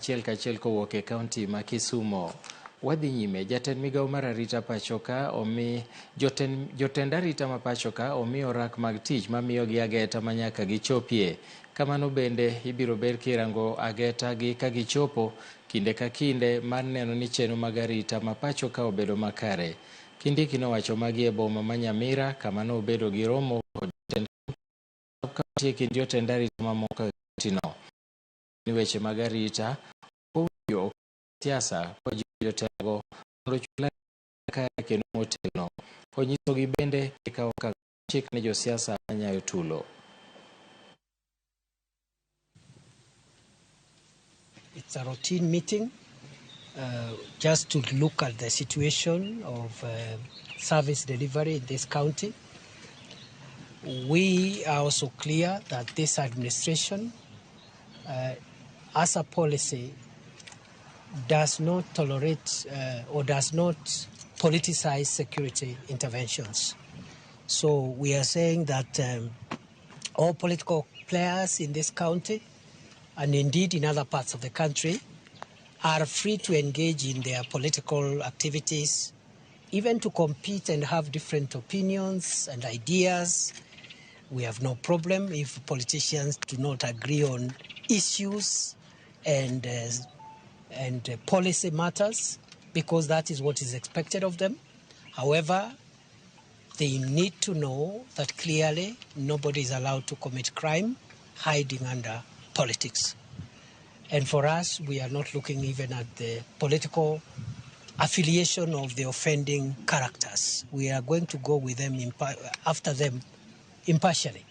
Achiel kachiel kowuok e kaunti ma Kisumo. Wadhi nyime, jatend migawo mar arita pachoka omi jotend arita ma pachoka omi orak mag tich mamiyogi ageta ma nyaka gichopie. Kamano bende ibiro ber kirango ageta gi ka gichopo kinde ka kinde mar neno ni chenro mag arita ma pachoka obedo makare. Kindiki nowacho magi e boma ma Nyamira kama nobedo gi romo kod jotend kaunti e kind jotend arita mamoko e kauntino. Ni weche mag arita ok owinjo siasa kojiwo jotelogo mondo ochul kare kendo motegno. Onyisogi bende gikaw okang' chik ne josiasa manyayo tulo. It's a routine meeting just to look at the situation of service delivery in this county. We are also clear that this administration, as a policy, does not tolerate or does not politicize security interventions. So we are saying that all political players in this county, and indeed in other parts of the country, are free to engage in their political activities, even to compete and have different opinions and ideas. We have no problem if politicians do not agree on issues and policy matters, because that is what is expected of them. However, they need to know that clearly nobody is allowed to commit crime hiding under politics. And for us, we are not looking even at the political affiliation of the offending characters. We are going to go with them after them impartially.